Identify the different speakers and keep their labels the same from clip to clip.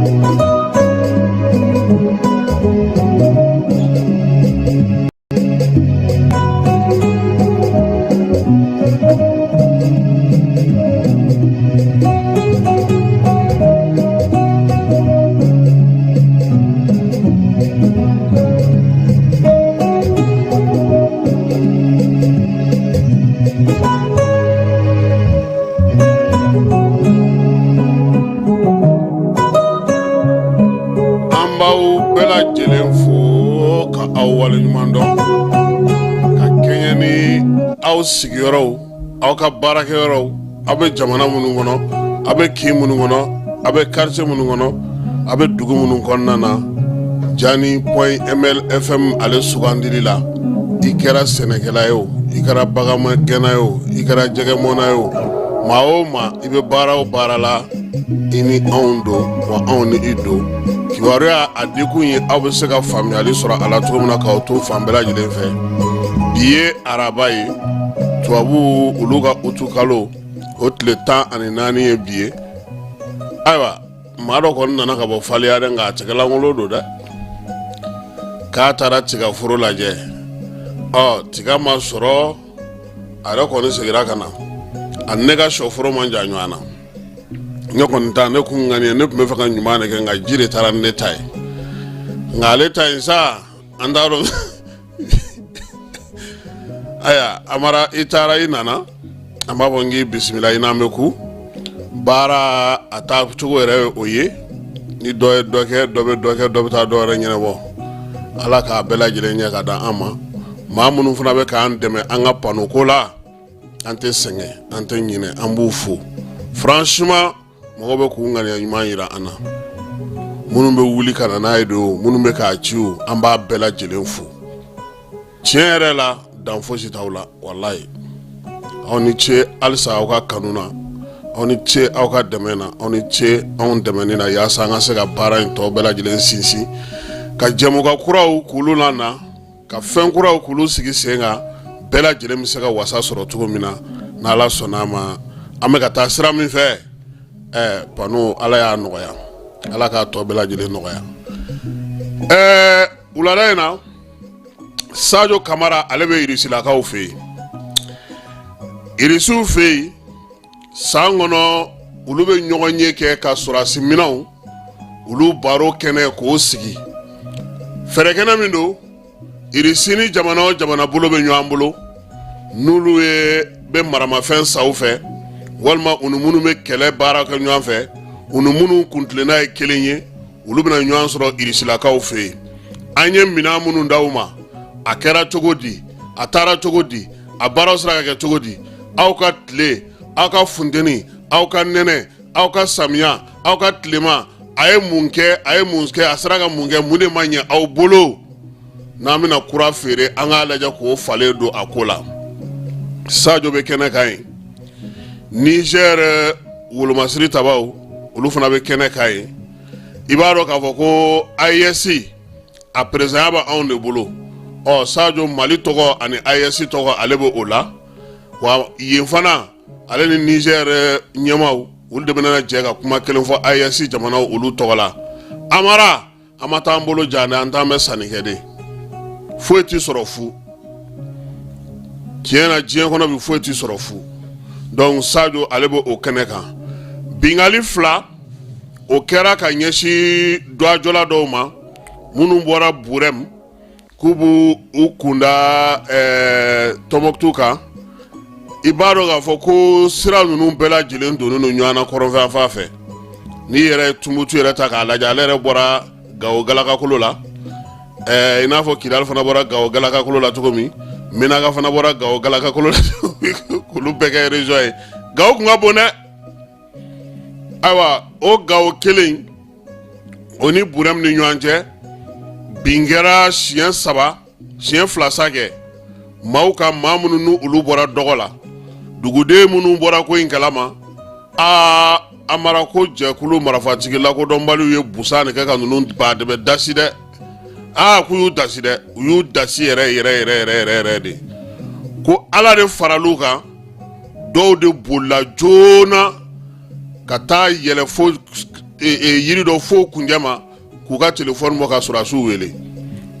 Speaker 1: An b'aw bɛɛ lajɛlen fo ka aw waleɲuman dɔn ka kɛɲɛ ni aw sigiyɔrɔw, aw ka baarakɛyɔrɔw, aw bɛ jamana minnu kɔnɔ, aw bɛ kin minnu kɔnɔ, aw bɛ quartier minnu kɔnɔ, aw bɛ dugu minnu kɔnɔna na. Jani point ml fm ale sugandili la, i kɛra sɛnɛkɛla ye o, i kɛra bagangɛnna ye o, i kɛra jɛgɛmɔnna ye o, maa o maa, i bɛ baara o baara la, i ni anw don wa anw ni i don. Kibaruya a dikun ye aw bɛ se ka faamuyali sɔrɔ a la cogo min na k'aw to fan bɛɛ lajɛlen fɛ. Bi ye araba ye, tubabu olu ka utukalo o tile 14 ye bi ye. Ayiwa, maa dɔ kɔni nana ka bɔ faliya dɛ, nka a tɛgɛlankolon don dɛ, k'a taara tigaforo lajɛ. Ɔ, tiga ma sɔrɔ, a yɛrɛ kɔni seginna ka na. A ne ka sɔforo man jan ɲɔgɔn na. Ne kɔni ta, ne kun ŋaniya, ne tun bɛ fɛ ka ɲuman de kɛ, nka ji de taara ni ne ta ye. Nka ale ta in sa, an t'a dɔn. Ayiwa Amara, i taara, i nana, an b'a fɔ n k'i bisimila. I n'an bɛ ku baara a taa cogo yɛrɛ ye o ye. Ni dɔ ye dɔ kɛ, dɔ bɛ dɔ kɛ, dɔ bɛ taa dɔ wɛrɛ ɲɛnabɔ. Ala k'a bɛɛ lajɛlen ɲɛ ka da an ma. Maa minnu fana bɛ k'an dɛmɛ an ka pano ko la, an tɛ sɛgɛn, an tɛ ɲinɛ, an b'u fo. Franchement, mɔgɔw bɛ k'u ŋaniya ɲuman jira an na, minnu bɛ wuli ka na n'a ye don, minnu bɛ k'a ci o, an b'a bɛɛ lajɛlen fo. Tiɲɛ yɛrɛ la, dan fosi t'aw la, walayi. Aw ni ce halisa aw ka kanu na, aw ni ce aw ka dɛmɛ na, aw ni ce anw dɛmɛni na yaasa an ka se ka baara in tɔ bɛɛ lajɛlen sinsin, ka jɛmukan kuraw k'olu lana, ka fɛn kuraw k'olu sigi sen kan, bɛɛ lajɛlen bɛ se ka wasa sɔrɔ cogo min na. N'Ala sɔnna a ma, an bɛ ka taa sira min fɛ, pano, Ala y'a nɔgɔya, Ala k'a tɔ bɛɛ lajɛlen nɔgɔya. Wulada in na, Sajo Kamara, ale bɛ Irisilakaw fɛ yen. Irisiw fɛ yen, san kɔnɔ olu bɛ ɲɔgɔn ye kɛ ka sɔrɔdasi minɛnw olu baro kɛnɛ k'o sigi. Fɛɛrɛ kɛnɛ min don, Irisi ni jamana o jamana bolo bɛ ɲɔgɔn bolo, n'olu ye bɛ maramafɛn san u fɛ, walima u ni minnu bɛ kɛlɛ baara kɛ ɲɔgɔn fɛ, u ni minnu kuntilenna ye kelen ye, olu bɛna ɲɔgɔn sɔrɔ Irisilakaw fɛ yen. An ye minɛn minnu d'aw ma, a kɛra cogo di? A taara cogo di? A baaraw sera ka kɛ cogo di? Aw ka tile, aw ka funteni, aw ka nɛnɛ, aw ka samiya, aw ka tilema, a ye mun kɛ? A ye mun kɛ? A sera ka mun kɛ? Mun de ma ɲɛ aw bolo? N'an bɛna kura feere, an k'a lajɛ k'o falen don a ko la. Sajo bɛ kɛnɛ kan yen. Niger wolomasiri tabaw, olu fana bɛ kɛnɛ kan yen. I b'a dɔn k'a fɔ ko AES a présidentya bɛ anw de bolo. Ɔ, Sajo, Mali tɔgɔ ani AES tɔgɔ, ale bɛ o la wa. Yen fana, ale ni Niger ɲɛmaaw, olu de bɛna jɛ ka kuma kelen fɔ AES jamanaw olu tɔgɔ la. Amara, an ma taa an bolo jan dɛ, an t'an bɛ sanni kɛ de. Foyi tɛ sɔrɔ fu. Tiɲɛ na, diɲɛ kɔnɔ bi, foyi tɛ sɔrɔ fu. Donc Sajo, ale bɛ o kɛnɛ kan. Binkanni fila o kɛra ka ɲɛsin dɔjɔla dɔw ma minnu bɔra Burɛmu k'u b'u u kunda Tɔnbɔkutu kan. I b'a dɔn k'a fɔ ko sira ninnu bɛɛ lajɛlen donnen don ɲɔgɔn na kɔrɔnfɛ fan fɛ. N'i yɛrɛ ye Tumutu yɛrɛ ta k'a lajɛ, ale yɛrɛ bɔra Gawo galakakolo la, i n'a fɔ Kidali fana bɔra Gawo galakakolo la cogo min, Menaka fana bɔra Gawo galakakolo la, k'olu bɛɛ kɛ région ye. Gawo kun ka bon dɛ. Ayiwa, o Gawo kelen o ni Burɛmu ni ɲɔgɔn cɛ, bin kɛra siɲɛ saba, siɲɛ fila sa kɛ maaw ka, maa minnu n'u olu bɔra dɔgɔ la, duguden minnu bɔra ko in kalama. Aa Amara, ko jɛkulu marifatigi lakodɔnbaliw ye busan de kɛ ka ninnu ba de bɛ dasi dɛ. Aa, k'u y'u dasi dɛ, u y'u dasi yɛrɛ yɛrɛ yɛrɛ yɛrɛ yɛrɛ yɛrɛ de. Ko Ala de faral'u kan, dɔw de bolila joona ka taa yɛlɛ fo yiri dɔ fo kunjɛ ma k'u ka telefɔni bɔ ka sɔrɔdasiw wele.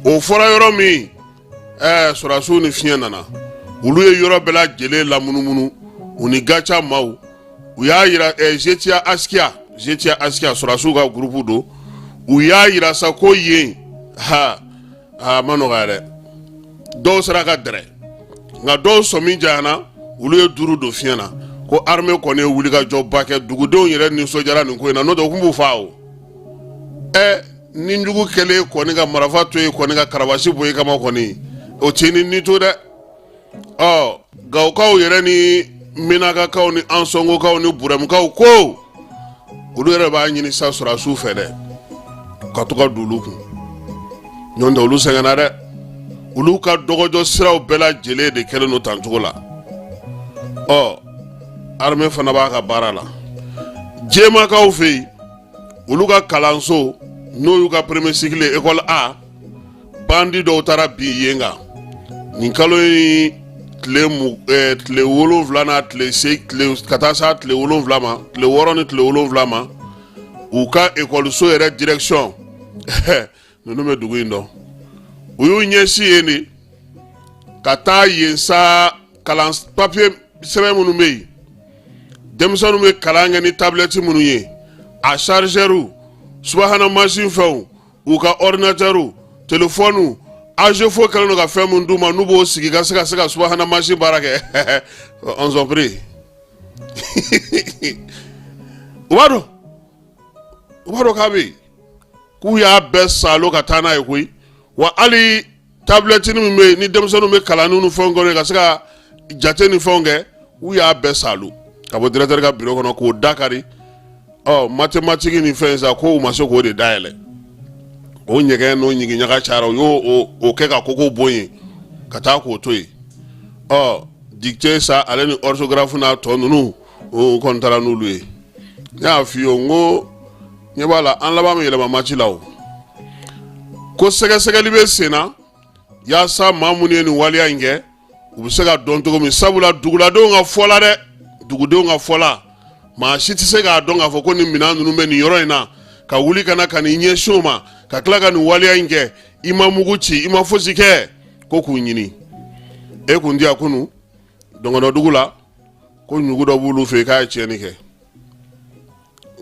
Speaker 1: O fɔra yɔrɔ min, sɔrɔdasiw ni fiɲɛ nana, olu ye yɔrɔ bɛɛ lajɛlen lamunumunu, u ni gaca maaw. U y'a yira GTIA Askiya, GTIA Askiya sɔrɔdasiw ka gurupu don. U y'a yira sa ko yen ha a ma nɔgɔya dɛ. Dɔw sera ka dɛrɛ, nka dɔw sɔmi janyana, olu ye duuru don fiɲɛ na. Ko armée kɔni ye wulikajɔba kɛ, dugudenw yɛrɛ nisɔndiyara nin ko in na, n'o tɛ u tun b'u faa o. Ni jugu kɛlen kɔni ka marifa to yen kɔni ka karabasi bɔ i kama kɔni, o t'i ni ni to dɛ. Ɔ Gawokaw yɛrɛ ni Menakakaw ni Ansɔngokaw ni Burɛmukaw ko olu yɛrɛ b'a ɲini sa sɔrɔdasiw fɛ dɛ, ka to ka don olu kun, ɲɔntɛ olu sɛgɛnna dɛ. Olu ka dɔgɔjɔ siraw bɛɛ lajɛlen de kɛlen don tan cogo la. Ɔ armée fana b'a ka baara la. Jemakaw fɛ yen, olu ka kalanso n'o y'u ka premier cycle école A, bandi dɔw taara bin yen kan nin kalo in tile 7 n'a tile se tile ka taa s'a tile 7 ma, tile 6 ni tile 7 ma. U ka ekɔliso yɛrɛ direction ninnu bɛ dugu in dɔn, u y'u ɲɛsin yen de ka taa yen sa. Kalan papiye sɛbɛn minnu bɛ yen, denmisɛnninw bɛ kalan kɛ ni tabilɛti minnu ye, a chargeur, subahana mansin fɛnw, u ka ordinateur, telefɔniw, AGEFAU kɛlen don ka fɛn min d'u ma n'u b'o sigi ka se ka subahana mansin baara kɛ, on sont pris. U b'a dɔn k'a bɛ yen, k'u y'a bɛɛ salo ka taa n'a ye koyi. Wa hali tabilɛtini min bɛ yen ni denmisɛnninw bɛ kalan ni fɛnw kɔnɔ ka se ka jate ni fɛnw kɛ, u y'a bɛɛ salo ka bɔ directeur ka bureau kɔnɔ k'o dakari. Ɔ mathématique ni fɛn sa, ko u ma se k'o de dayɛlɛ. O ɲɛgɛn n'o ɲiginɲaga cayara, u y'o o kɛ ka koko bon yen ka taa k'o to yen. Ɔ dictée sa, ale ni orthographe n'a tɔ ninnu, o kɔni taara n'olu ye. Ne y'a f'i ye n ko ɲɛ b'a la, an laban bɛ yɛlɛma match la. O ko sɛgɛsɛgɛli bɛ sen na yaasa maa minnu ye nin waleya in kɛ, u bɛ se ka dɔn cogo min. Sabula duguladenw ka fɔ la dɛ, dugudenw ka fɔ la, maa si tɛ se k'a dɔn k'a fɔ ko nin minɛn ninnu bɛ nin yɔrɔ in na, ka wuli ka na ka nin ɲɛsin o ma, ka tila ka nin waleya in kɛ. I ma mugu ci, i ma fosi kɛ, ko k'u ɲini e kun di yan kunun dɔngɔnɔdugu la, ko ɲugu dɔ b'olu fɛ yen k'a ye tiɲɛni kɛ.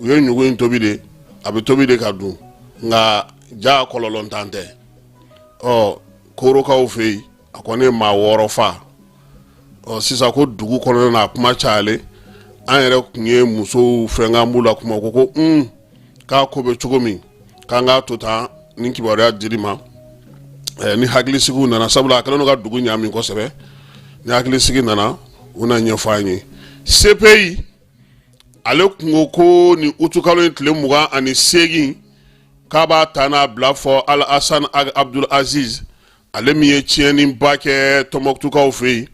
Speaker 1: U ye ɲugu in tobi de, a bɛ tobi de ka dun, nka ja kɔlɔlɔntan tɛ. Ɔ korokaw fɛ yen, a kɔni ye maa 6 fa. Ɔ sisan ko dugu kɔnɔna na, a kuma cayalen, an yɛrɛ tun ye musow fɛn b'u la kuma ko k'a ko bɛ cogo min, k'an k'a to tan ni kibaruya dili ma ni hakilisigiw nana, sabula a kɛlen don ka dugu ɲaami kosɛbɛ. Ni hakilisigi nana, u na ɲɛfɔ an ye. CPI ale kun ko ni utukalo in tile 28, k'a b'a ta n'a bila fɔ Al-Hassan Abdul Aziz, ale min ye tiɲɛniba kɛ Tɔnbɔkutukaw fɛ yen,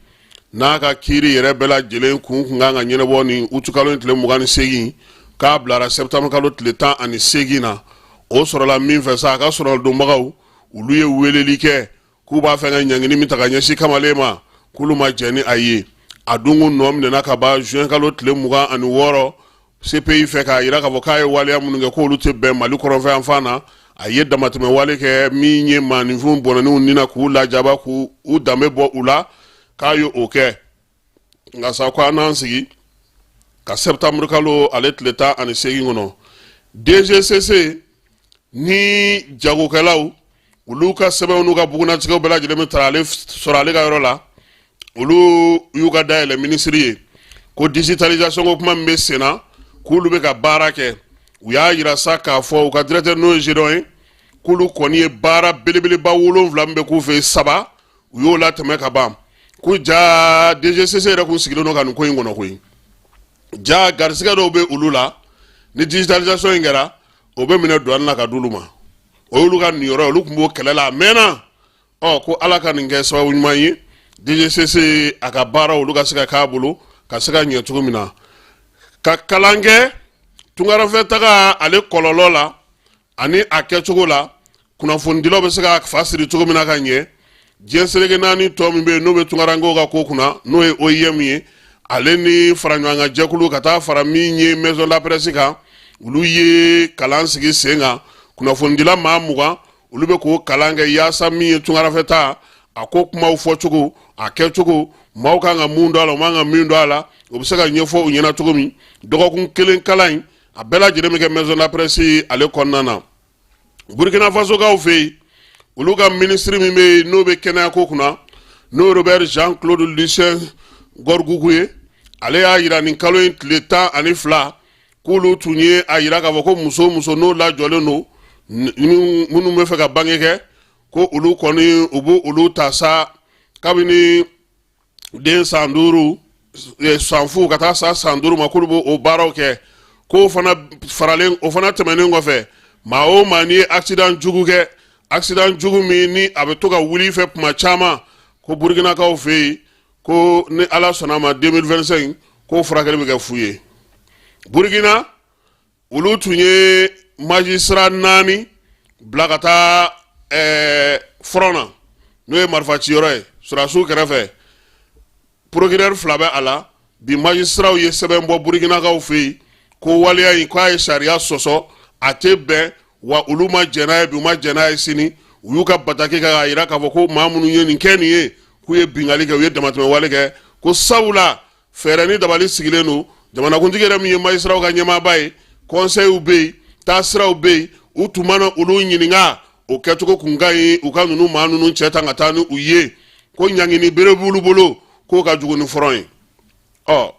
Speaker 1: n'a ka kiiri yɛrɛ bɛɛ lajɛlen kun kan ka ɲɛnabɔ ni utukalo in tile 28, k'a bilara septembre kalo tile 18 na. O sɔrɔla min fɛ sa, a ka sɔrɔdonbagaw olu ye weleli kɛ k'u b'a fɛ ka ɲangini min ta ka ɲɛsin kamalen ma, k'olu ma jɛn ni a ye. A dun kun nɔ minɛna ka ban juin kalo tile 26 CPI fɛ, k'a jira k'a fɔ k'a ye waleya minnu kɛ, k'olu tɛ bɛn Mali kɔrɔnfɛ na. A ye damatɛmɛ wale kɛ min ye maaninfinw bɔnɛniw ni na k'u lajaba, k'u danbe bɔ u la, k'a ye o kɛ. Nka sa, ko an n'an sigi ka septembre kalo ale tile 18 kɔnɔ. DGCC ni jagokɛlaw, olu ka sɛbɛnw n'u ka bugunnatigɛw bɛɛ lajɛlen bɛ tara ale sɔrɔ ale ka yɔrɔ la. Olu y'u ka dayɛlɛ minisiri ye ko digitalisation ko kuma min bɛ sen na, k'olu bɛ ka baara kɛ. U y'a yira sa k'a fɔ u ka directeur, n'o ye Gédéon ye, k'olu kɔni ye baara belebeleba 7 min bɛ k'u fɛ, saba u y'o latɛmɛ ka ban. Ko ja DGCC yɛrɛ kun sigilen don ka nin ko in kɔnɔ koyi. Ja garisigɛ dɔw bɛ olu la, ni digitalisation in kɛra, o bɛ minɛ douane na ka d'olu ma. O y'olu ka niyɔrɔ ye, olu tun b'o kɛlɛ la a mɛnna. Ɔ ko Ala ka nin kɛ sababu ɲuman ye, DGCC a ka baara olu ka se ka k'a bolo ka se ka ɲɛ cogo min na. Ka kalan kɛ tunkarafɛ taga ale kɔlɔlɔ la ani a kɛcogo la, kunnafonidilaw bɛ se ka fa siri cogo min na ka ɲɛ. Diɲɛ seleke naani tɔ min bɛ yen n'o bɛ tunkarankew ka ko kunna, n'o ye OIM ye, ale ni faraɲɔgɔnkan jɛkulu ka taa fara min ye Maison de la Presse kan, Olu ye kalan sigi sen kan, kunnafonidila maa 20, olu bɛ k'o kalan kɛ yaasa min ye tunkarafɛtaa, a ko kumaw fɔcogo, a kɛcogo, maaw kan ka mun dɔn a la, u man ka min dɔn a la, o bɛ se ka ɲɛfɔ u ɲɛna cogo min. Dɔgɔkun kelen kalan in, a bɛɛ lajɛlen bɛ kɛ maison de la presse ale kɔnɔna na. Burkina Fasokaw fɛ yen, olu ka minisiri min bɛ yen, n'o bɛ kɛnɛyako kunna, n'o Robert Jean Claude Lucien Gorgougou ye, ale y'a yira nin kalo in tile 12 k'olu tun ye a yira k'a fɔ ko muso o muso n'o lajɔlen don, minnu bɛ fɛ ka bange kɛ, ko olu kɔni u b'o olu ta sa kabini den san 5, san fu ka taa sa san 5 ma, k'olu b'o o baaraw kɛ. K'o fana faralen, o fana tɛmɛnen kɔfɛ, maa o maa n'i ye accident jugu kɛ, accident jugu min ni a bɛ to ka wuli i fɛ kuma caman, ko Burukinakaw fɛ yen, ko ni Ala sɔnna a ma, 2025 k'o furakɛli bɛ kɛ fu ye. Burukina, olu tun ye magistrat naani bila ka taa front na, n'o ye marifaciyɔrɔ ye sɔrɔdasiw kɛrɛfɛ. Procureur fila bɛ a la bi. Magistraw ye sɛbɛn bɔ Burukinakaw fɛ yen ko waleya in, k'a ye sariya sɔsɔ, a tɛ bɛn wa, olu ma jɛn n'a ye bi, u ma jɛn n'a ye sini. U y'u ka bataki kɛ k'a jira k'a fɔ ko maa minnu ye nin kɛ nin ye, k'u ye binkanni kɛ, u ye damatɛmɛ wale kɛ, ko sabula fɛɛrɛ ni dabali sigilen don. Jamanakuntigi yɛrɛ min ye magistraw ka ɲɛmaaba ye, conseilw bɛ yen, taasiraw bɛ yen, u tun mana olu ɲininka, o kɛcogo kun ka ɲi, u ka ninnu maa ninnu cɛ tan ka taa ni u ye, ko ɲangini bere b'olu bolo k'o ka jugu ni front ye. Ɔ,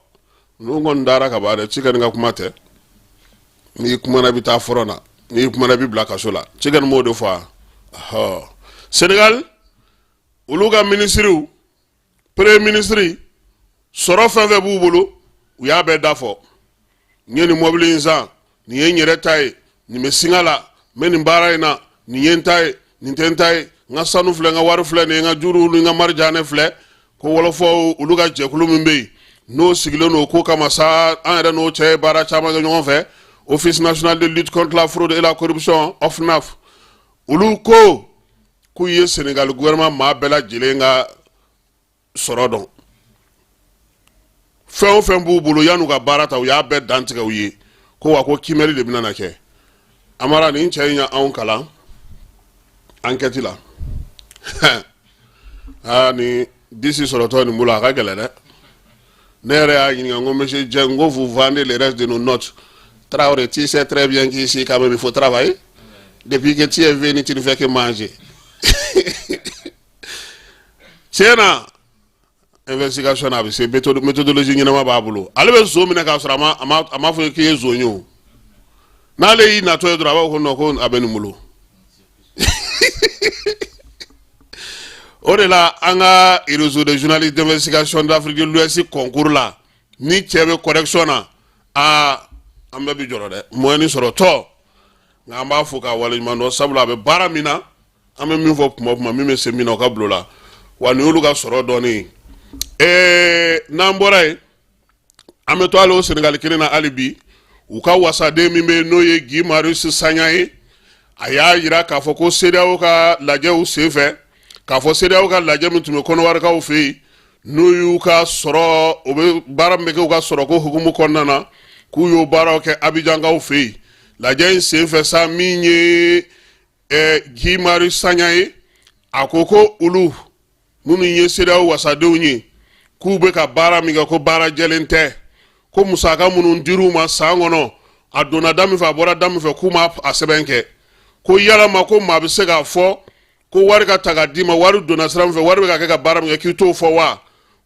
Speaker 1: ninnu kɔni dara ka ban dɛ. Cikɛni ka kuma tɛ. N'i kumana, i bɛ taa front na, n'i kumana, i bɛ bila kaso la. Cikɛni m'o de fɔ. A Senegal, olu ka minisiriw, premier ministre, sɔrɔ fɛn fɛn b'u bolo, u y'a bɛɛ da fɔ. N ye nin mɔbili in san, nin ye n yɛrɛ ta ye, nin bɛ singa la, n bɛ nin baara in na, nin ye n ta ye, nin tɛ n ta ye, n ka sanu filɛ, n ka wari filɛ, nin ye n ka juru ni n ka marijanɛ filɛ. Ko wɔlɔfɔw, olu ka jɛkulu min bɛ yen, n'o sigilen don ko kama sa, an yɛrɛ n'o cɛ ye baara caman kɛ ɲɔgɔn fɛ, Office national de lutte contre la fraude et la corruption, OFNAF, olu ko k'u ye Senegal gouvernement maa bɛɛ lajɛlen ka sɔrɔ dɔn. Fɛn o fɛn b'u bolo, yan'u ka baara ta, u y'a bɛɛ dantigɛ u ye, ko wa ko kimɛli de bɛna na kɛ. Amara, nin cɛ in y'anw kalan enquête la. Aa, ni disi sɔrɔtɔ nin bolo, a ka gɛlɛn dɛ. Ne yɛrɛ y'a ɲininka, n ko: "Monsieur Dieng", n ko, "vous vendez le reste de nos notes?" "Traoré, tu sais très bien qu'ici, quand même, il faut travailler. Depuis que tu es venu, tu ne fais que manger." Tiɲɛ na, investigation na, a bɛ se méthodologie ɲɛnama b'a bolo. Ale bɛ zon minɛ k'a sɔrɔ a ma fɔ k'i ye zon ye. O n'ale y'i natɔ ye dɔrɔn, a b'a fɔ ko non, ko a bɛ nin bolo. O de la, an ka réseau de journalistes d'investigation d'Afrique de l'Ouest concours la, ni cɛ bɛ correction na, aa, an bɛɛ bi jɔrɔ dɛ, moyen sɔrɔ tɔ. Nka an b'a fo k'a waleɲuman dɔn, sabula a bɛ baara min na, an bɛ min fɔ kuma o kuma, min bɛ se min na, o ka bulon la wa. Nin y'olu ka sɔrɔ dɔɔnin. N'an bɔra yen, an bɛ to hali o Senegali kelen na hali bi. U ka wasaden min bɛ yen, n'o ye Guy Marius Sagna ye, a y'a yira k'a fɔ ko CEDEAO ka lajɛw senfɛ, k'a fɔ CEDEAO ka lajɛ min tun bɛ Kɔnɔwarikaw fɛ yen, n'u y'u ka sɔrɔ, o bɛ baara min bɛ kɛ u ka sɔrɔko hukumu kɔnɔna na, k'u y'o baaraw kɛ Abijankaw fɛ yen. Lajɛ in senfɛ sa, min ye Guy Marius Sagna ye, a ko ko olu minnu ye CEDEAO wasadenw ye, k'u bɛ ka baara min kɛ, ko baara jɛlen tɛ, ko musaka minnu dir'u ma san kɔnɔ, a donna da min fɛ, a bɔra da min fɛ, k'u ma a sɛbɛn kɛ. Ko yalama ko maa bɛ se k'a fɔ ko wari ka ta ka d'i ma, wari donna sira min fɛ, wari bɛ ka kɛ ka baara min kɛ, k'i t'o fɔ wa?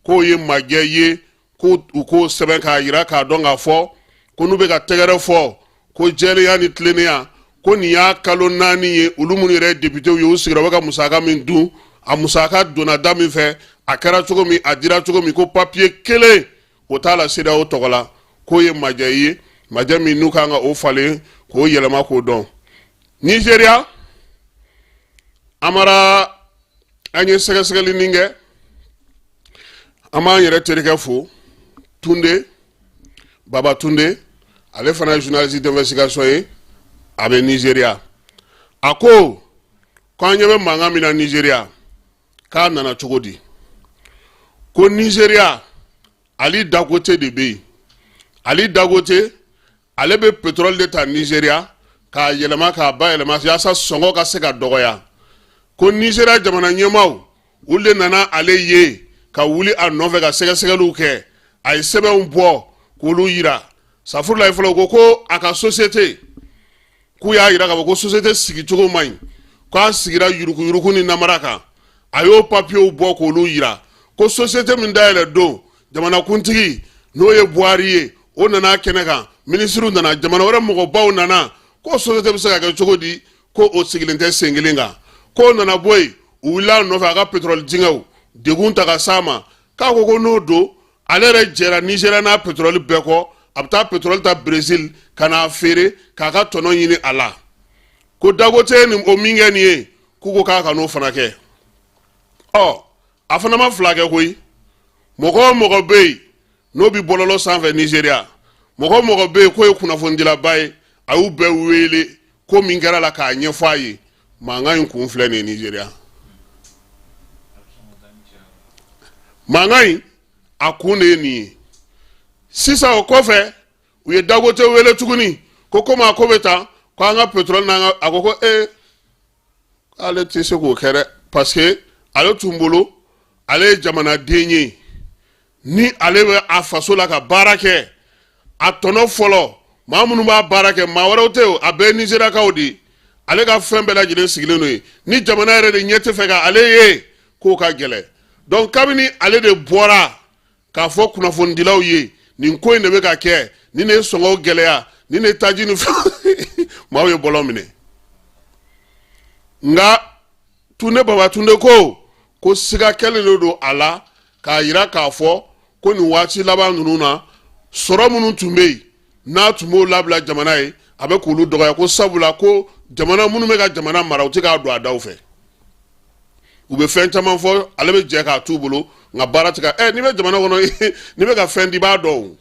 Speaker 1: K'o ye majɛ ye, ko u k'o sɛbɛn k'a yira k'a dɔn k'a fɔ ko n'u bɛ ka tɛgɛrɛ fɔ ko jɛlenya ni tilennenya. Ko nin y'a kalo 4 ye, olu minnu yɛrɛ ye députéw ye, u sigira, u bɛ ka musaka min dun, a musaka donna da min fɛ, a kɛra cogo min, a dira cogo min, ko papiye kelen o t'a la CEDEAO tɔgɔ la. K'o ye majɛ ye, majɛ min n'u kan ka o falen k'o yɛlɛma k'o dɔn. Nizeriya, Amara, an ye sɛgɛsɛgɛli nin kɛ. An b'an yɛrɛ terikɛ fo, Tunde Baba Tunde, ale fana ye journaliste d'investigation ye, a bɛ Nizeriya. A ko k'an ɲɛ bɛ mankan min na Nizeriya, k'a nana cogo di? Ko Nizeriya, Ali Dangote de bɛ yen. Ali Dangote Ale bɛ pétrole de ta Nizeriya k'a yɛlɛma, k'a bayɛlɛma yaasa sɔngɔ ka se ka dɔgɔya. Ko Nizeriya jamana ɲɛmaaw, olu de nana ale ye ka wuli a nɔfɛ ka sɛgɛsɛgɛliw kɛ. A ye sɛbɛnw bɔ k'olu yira. Safurulayi, fɔlɔ ko ko a ka société, k'u y'a yira k'a fɔ ko société sigicogo man ɲi, k'a sigira yuruguyurugu ni namara kan. A y'o papiyew bɔ k'olu yira ko société min dayɛlɛ don, jamanakuntigi n'o ye Buhari ye, o nana kɛnɛ kan, minisiriw nana, jamana wɛrɛ mɔgɔbaw nana, ko société bɛ se ka kɛ cogo di ko o sigilen tɛ sen kelen kan? K'o nana bɔ yen, u wulila a nɔfɛ a ka pétrole dingɛw degun ta ka s'a ma. K'a ko ko n'o don, ale yɛrɛ jɛra Nizeriya n'a pétrole bɛɛ kɔ, a bɛ taa pétrole ta Brésil ka n'a feere k'a ka tɔnɔ ɲini a la. Ko Dangote ni o min kɛ nin ye, k'u ko k'a ka n'o fana kɛ. Ɔ, a fana ma fila kɛ koyi. Mɔgɔ o mɔgɔ bɛ yen n'o bɛ bɔlɔlɔ sanfɛ Nizeriya, mɔgɔ o mɔgɔ bɛ yen k'o ye kunnafonidilaba ye, a y'u bɛɛ wele ko min kɛra la k'a ɲɛfɔ a ye. Mankan in kun filɛ nin ye Nizeriya. Mankan in a kun de ye nin ye. Sisan o kɔfɛ, u ye Dangote wele tuguni ko komi a ko bɛ tan, ko an ka pétrole n'an ka, a ko ko ee, ale tɛ se k'o kɛ dɛ, parce que ale tun bolo ale ye jamanaden ye, ni ale bɛ a faso la ka baara kɛ, a tɔnɔ fɔlɔ, maa minnu b'a baara kɛ, maa wɛrɛw tɛ o, a bɛɛ ye Nizeriyakaw de ye. Ale ka fɛn bɛɛ lajɛlen sigilen don yen. Ni jamana yɛrɛ de ɲɛ tɛ fɛ ka ale ye, k'o ka gɛlɛn. Donc kabini ale de bɔra k'a fɔ kunnafonidilaw ye nin ko in de bɛ ka kɛ, nin de ye sɔngɔw gɛlɛya, nin de ye taji ni fɛn, maaw ye bɔlɔn minɛ. Nka Tunde Babatunde ko ko siga kɛlen de don a la k'a yira k'a fɔ ko nin waati laban ninnu na, sɔrɔ minnu tun bɛ yen n'a tun b'o labila jamana ye, a bɛ k'olu dɔgɔya, ko sabula ko jamana minnu bɛ ka jamana mara, u tɛ k'a don a daw fɛ. U bɛ fɛn caman fɔ, ale bɛ jɛ k'a t'u bolo, nka baara tɛ ka n'i bɛ jamana kɔnɔ, n'i bɛ ka fɛn di, i b'a dɔn o.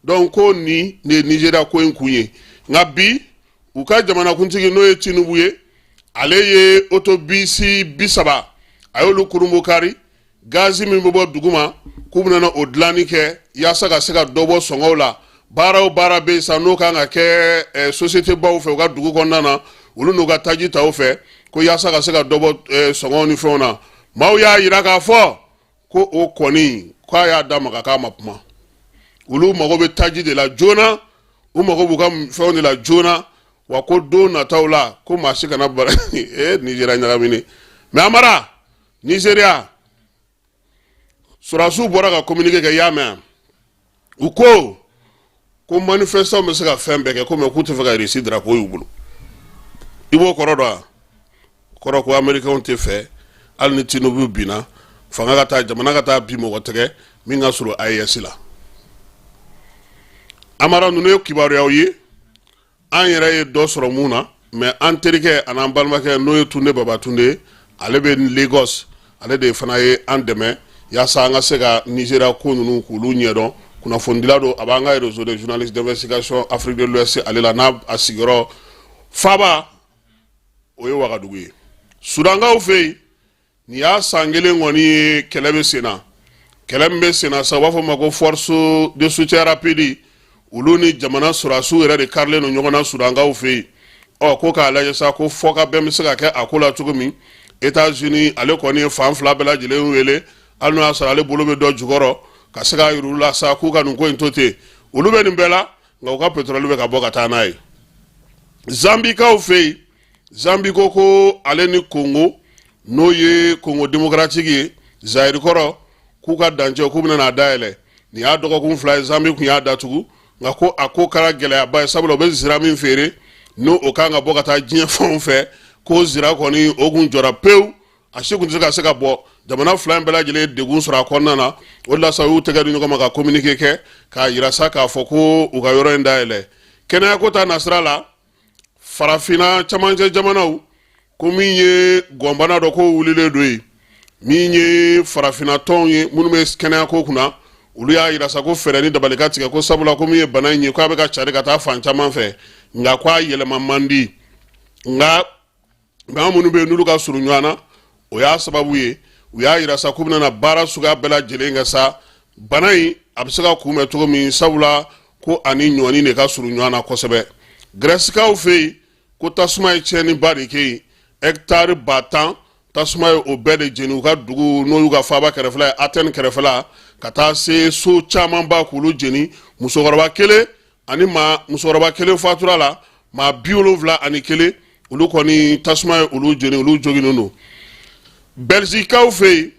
Speaker 1: Donc ko nin de ye Nizeriya ko in kun ye. Nka bi, u ka jamanakuntigi n'o ye Tinubu ye, ale ye otobisi 30, a y'olu kurunbokari. Gazi min bɛ bɔ duguma, k'u bɛna o dilanni kɛ yaasa ka se ka dɔ bɔ sɔngɔw la. Baara o baara bɛ yen sa n'o kan ka kɛ société baw fɛ u ka dugu kɔnɔna na, olu n'u ka taji ta u fɛ, ko yaasa ka se ka dɔ bɔ sɔngɔw ni fɛnw na. Maaw y'a yira k'a fɔ ko o kɔni, k'a y'a da maga k'a ma kuma. Olu mago bɛ taji de la joona, u mago b'u ka fɛnw de la joona, wa ko don nataw la, ko maa si kana bara Nizeriya ɲagamini. Mais Amara, Nizeriya sɔrɔdasiw bɔra ka communiqué kɛ, i y'a mɛn? U ko ko manifestants bɛ se ka fɛn bɛɛ kɛ ko, mais k'u tɛ fɛ ka Russie drapeau y'u bolo. I b'o kɔrɔ dɔn wa? Kɔrɔ ko américains tɛ fɛ, hali ni Tinubu binna, fanga ka taa, jamana ka taa bi mɔgɔ tɛgɛ min ka surun AES la. Amara, ninnu ye kibaruyaw ye, an yɛrɛ ye dɔ sɔrɔ mun na, mais an terikɛ an'an balimakɛ n'o ye Tunde Babatunde, ale bɛ Lagos, ale de fana ye an dɛmɛ yaasa an ka se ka Nizeriya ko ninnu k'olu ɲɛdɔn. Kunnafonidila don, a b'an ka Réseau des journalistes d'investigation Afrique de l'Ouest ale la, n'a a sigiyɔrɔ faaba o ye Wagadugu ye. Sudankaw fɛ yen, nin y'a san kelen kɔni ye kɛlɛ bɛ sen na. Kɛlɛ min bɛ sen na sa, u b'a fɔ ma ko Force de soutien rapide, olu ni jamana sɔrɔdasiw yɛrɛ de karilen don ɲɔgɔn na Sudankaw fɛ yen. Ɔ, ko k'a lajɛ sa ko fɔ ka bɛn bɛ se ka kɛ a ko la cogo min. États-Unis ale kɔni ye fan fila bɛɛ lajɛlen wele, hali n'o y'a sɔrɔ ale bolo bɛ dɔ jukɔrɔ, ka se k'a yir'u la sa k'u ka nin ko in to ten. Olu bɛ nin bɛɛ la, nka u ka pétrole bɛ ka bɔ ka taa n'a ye. Zambikaw fɛ yen, Zambi ko ko ale ni Kongo, n'o ye Kongo démocratique ye, Zayiri kɔrɔ, k'u ka dancɛ k'u bɛna n'a dayɛlɛ. Nin y'a dɔgɔkun 2 ye Zambi tun y'a datugu, nka ko a ko kɛra gɛlɛyaba ye, sabula u bɛ zira min feere, n'o o kan ka bɔ ka taa diɲɛ fanw fɛ, ko zira kɔni o kun jɔra pewu, a si kun tɛ se ka se ka bɔ. Jamana fila in bɛɛ lajɛlen ye degun sɔrɔ a kɔnɔna na. O de la sa, u y'u tɛgɛ di ɲɔgɔn ma ka communiqué kɛ k'a yira sa k'a fɔ ko u ka yɔrɔ in dayɛlɛ. Kɛnɛyako ta nasira la, farafinna camancɛ jamanaw ko min ye gɔnbana dɔ ko wulilen don yen, min ye farafinna tɔnw ye minnu bɛ kɛnɛyako kunna, olu y'a yira sa ko fɛɛrɛ ni dabali ka tigɛ, ko sabula ko min ye bana in ye, k'a bɛ ka cari ka taa fan caman fɛ, nka k'a yɛlɛma man di. Nka maa minnu bɛ yen n'olu ka surun ɲɔgɔn na, o y'a sababu ye u y'a yira sa k'u bɛna baara suguya bɛɛ lajɛlen kɛ sa, bana in a bɛ se ka kunbɛn cogo min, sabula Ko ani ɲɔni de ka surun ɲɔgɔn na kosɛbɛ. Grɛsikaw fɛ yen, ko tasuma ye tiɲɛniba de kɛ yen, hɛkitari 10 000 tasuma ye o bɛɛ de jeni u ka dugu, n'o y'u ka faaba kɛrɛfɛla ye, Atɛni kɛrɛfɛla, ka taa se so camanba k'olu jeni. Musokɔrɔba kelen ani maa musokɔrɔba kelen fatura la, maa 71 olu kɔni tasuma ye olu jeni, olu joginnen don. Bɛlizikaw fɛ yen,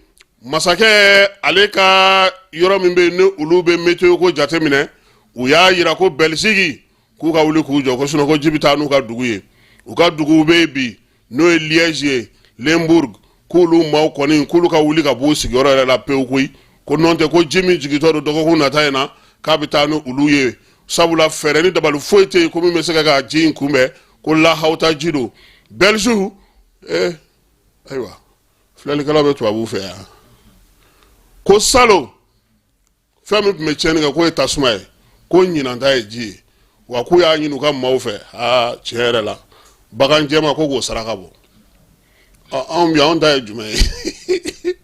Speaker 1: masakɛ ale ka yɔrɔ min bɛ yen ni olu bɛ météo ko jateminɛ, u y'a yira ko Bɛliziki k'u ka wuli k'u jɔ, ko sinon ko ji bɛ taa n'u ka dugu ye. U ka duguw bɛ yen bi, n'o ye Liège ye, Limbourg, k'olu maaw kɔni k'olu ka wuli ka b'u sigiyɔrɔ yɛrɛ la pewu koyi, ko nɔntɛ ko ji min jigintɔ don dɔgɔkun nata in na, k'a bɛ taa ni olu ye, sabula fɛɛrɛ ni dabali foyi tɛ yen ko min bɛ se ka ji in kunbɛn, ko lahawuta ji don. Bɛlisiw, ayiwa, filɛlikɛlaw bɛ tubabuw fɛ yan, ko salon fɛn min tun bɛ tiɲɛni kɛ k'o ye tasuma ye, ko ɲinan ta ye ji ye, wa k'u y'a ɲini u ka maaw fɛ, aa, tiɲɛ yɛrɛ la, bagan jɛma ko k'o saraka bɔ. Anw bi, anw ta ye jumɛn ye?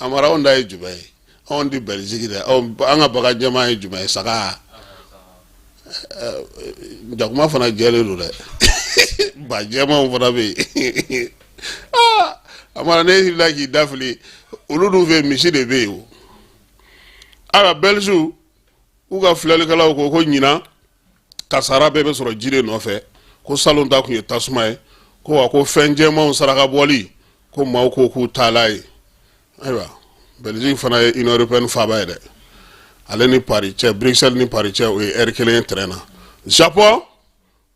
Speaker 1: Amara, anw ta ye jumɛn ye? Anw tɛ Bɛliziki dɛ, an ka bagan jɛma ye jumɛn ye? Saga. Jakuma fana jɛlen don dɛ, ba jɛmanw fana bɛ yen. Amara, ne hakili k'i da fili, olu dun fɛ misi de bɛ yen o. Ayiwa, Bɛlisiw k'u ka filɛlikɛlaw ko ko ɲinan kasara bɛɛ bɛ sɔrɔ ji de nɔfɛ, ko salon ta tun ye tasuma ye, ko wa ko fɛn jɛmanw saraka bɔli, ko maaw ko k'u taala ye. Ayiwa, Belgique fana ye Union européenne faaba ye dɛ, ale ni Paris cɛ, Bruxelles ni Paris cɛ, o ye heure kelen ye train na. Japon,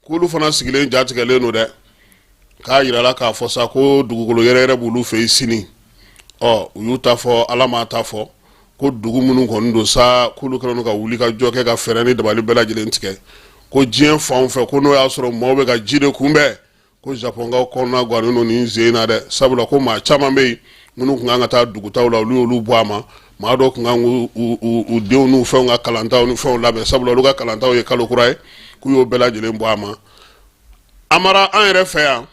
Speaker 1: k'olu fana sigilen jatigɛlen don dɛ, k'a yirala k'a fɔ sa ko dugukolo yɛrɛyɛrɛ b'olu fɛ yen sini. Ɔ, u y'u ta fɔ, Ala m'a ta fɔ, ko dugu minnu kɔni don sa, k'olu kɛlen don ka wuli ka jɔ kɛ ka fɛɛrɛ ni dabali bɛɛ lajɛlen tigɛ, ko diɲɛ fan fɛ, ko n'o y'a sɔrɔ maaw bɛ ka ji de kunbɛn, ko Japɔnkaw kɔnɔna gannen don nin sen in na dɛ, sabula ko maa caman bɛ yen minnu tun kan ka taa dugutaw la, olu y'olu bɔ a ma. Maa dɔw tun kan k'u denw n'u fɛnw ka kalantaw ni fɛnw labɛn, sabula olu ka kalantaw ye kalo kura ye, k'u y'o bɛɛ lajɛlen bɔ a ma. Amara, an yɛrɛ fɛ yan,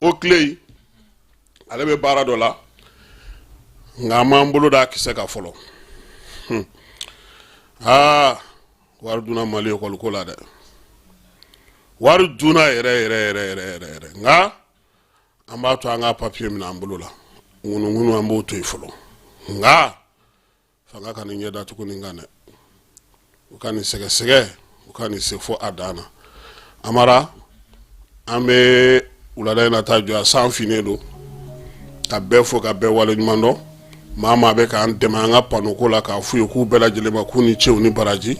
Speaker 1: o tile ale bɛ baara dɔ la, nka an m'an bolo d'a kisɛ kan fɔlɔ. Aa, wari dunna Mali ekɔli ko la dɛ, wari dunna yɛrɛ yɛrɛ yɛrɛ yɛrɛ yɛrɛ yɛrɛ, nka an b'a to an ka papiye minɛ an bolo la, ŋunuŋunu an b'o to yen fɔlɔ. Nka fanga ka nin ɲɛ datugu nin kan dɛ, u ka nin sɛgɛsɛgɛ, u ka nin se fo a dan na. Amara, an bɛ wulada in na taa jɔ a san finnen don, ka bɛɛ fo, ka bɛɛ wale ɲuman dɔn. Maa maa bɛ k'an dɛmɛ an ka panneau ko la, k'a f'u ye k'u bɛɛ lajɛlen ma k'u ni ce, u ni baraji,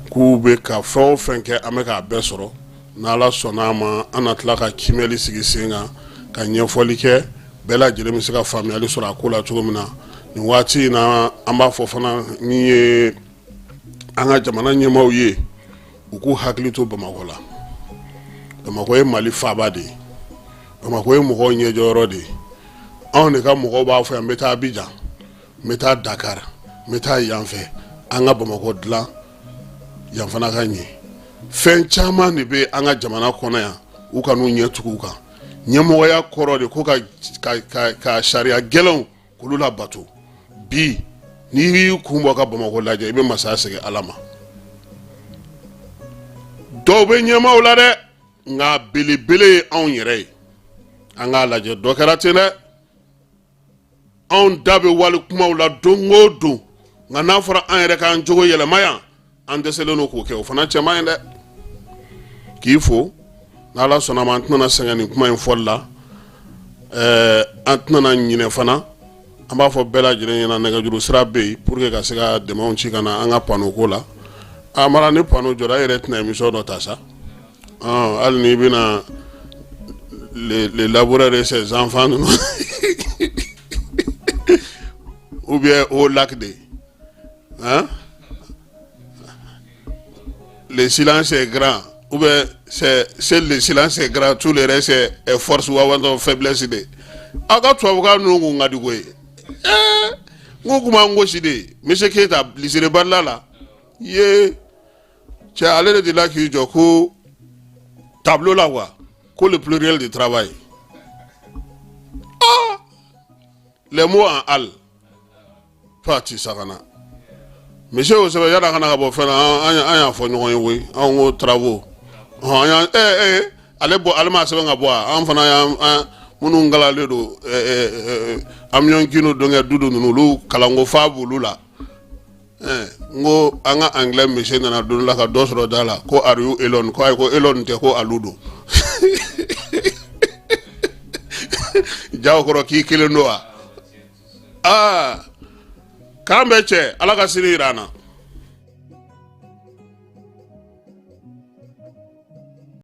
Speaker 1: k'u bɛ ka fɛn o fɛn kɛ, an bɛ k'a bɛɛ sɔrɔ. N'Ala sɔnna a ma, an na tila ka kiimɛli sigi sen kan ka ɲɛfɔli kɛ, bɛɛ lajɛlen bɛ se ka faamuyali sɔrɔ a ko la cogo min na. Nin waati in na, an b'a fɔ fana min ye an ka jamana ɲɛmaaw ye, u k'u hakili to Bamakɔ la. Bamakɔ ye Mali faaba de ye, Bamakɔ ye mɔgɔw ɲɛjɔyɔrɔ de ye. Anw de ka mɔgɔw b'a fɔ yan, n bɛ taa Abijan, n bɛ taa Dakar, n bɛ taa yan fɛ. An ka Bamakɔ dilan yan fana ka ɲɛ. Fɛn caman de bɛ an ka jamana kɔnɔ yan, u ka n'u ɲɛ tugu u kan. Ɲɛmɔgɔya kɔrɔ de ko ka sariya gɛlɛnw k'olu labato. Bi n'i y'i kun bɔ ka Bamakɔ lajɛ, i bɛ masaya segin Ala ma. Dɔw bɛ ɲɛmaaw la dɛ, nka belebele ye anw yɛrɛ ye. An k'a lajɛ, dɔ kɛra ten dɛ. Anw da bɛ wali kumaw la don o don, nka n'a fɔra an yɛrɛ k'an jogo yɛlɛma yan, an dɛsɛlen don k'o kɛ. O fana cɛ man ɲi dɛ. K'i fo, n'Ala sɔnna ma, an tɛna sɛgɛn nin kuma in fɔli la. An tɛna ɲinɛ fana, an b'a fɔ bɛɛ lajɛlen ɲɛna, nɛgɛjuru sira bɛ yen pour que ka se ka dɛmɛw ci ka na an ka panneau ko la. Amara, ni panneau jɔra, e yɛrɛ tɛna émission dɔ ta sa, hali n'i bɛna le laboureur et ses enfants ninnu ou bien au lac de, hein, le silence est grand, ou bien c'est le silence est grand, tout le reste est force ou faiblesse de. Aw ka tubabukan ninnu kun ka di koyi. N ko kuma n gosi de, monsieur Keyita lycée Barila la ye cɛ, ale de delila k'i jɔ ko tableau la quoi, ko le pluriel de travail, ah, les mots en al, Fati Sagana. Monsieur y'o sɛbɛn yan'a ka na ka bɔ fɛn na, an y'a fɔ ɲɔgɔn ye koyi. Anw ko travaux, an y'an ale bɔ, ale m'a sɛbɛn ka bɔ wa? An fana y'an minnu kalalen don Amion Guindo dɔnkɛ dudu ninnu, olu kalanko fa b'olu la. N ko an ka anglais monsieur nana don la ka dɔ sɔrɔ da la ko are you alone? Ko ayi, ko alone tɛ, ko alu don. Jaw kɔrɔ k'i kelen don wa? Aa, k'an bɛɛ cɛ, Ala ka sini jira an na.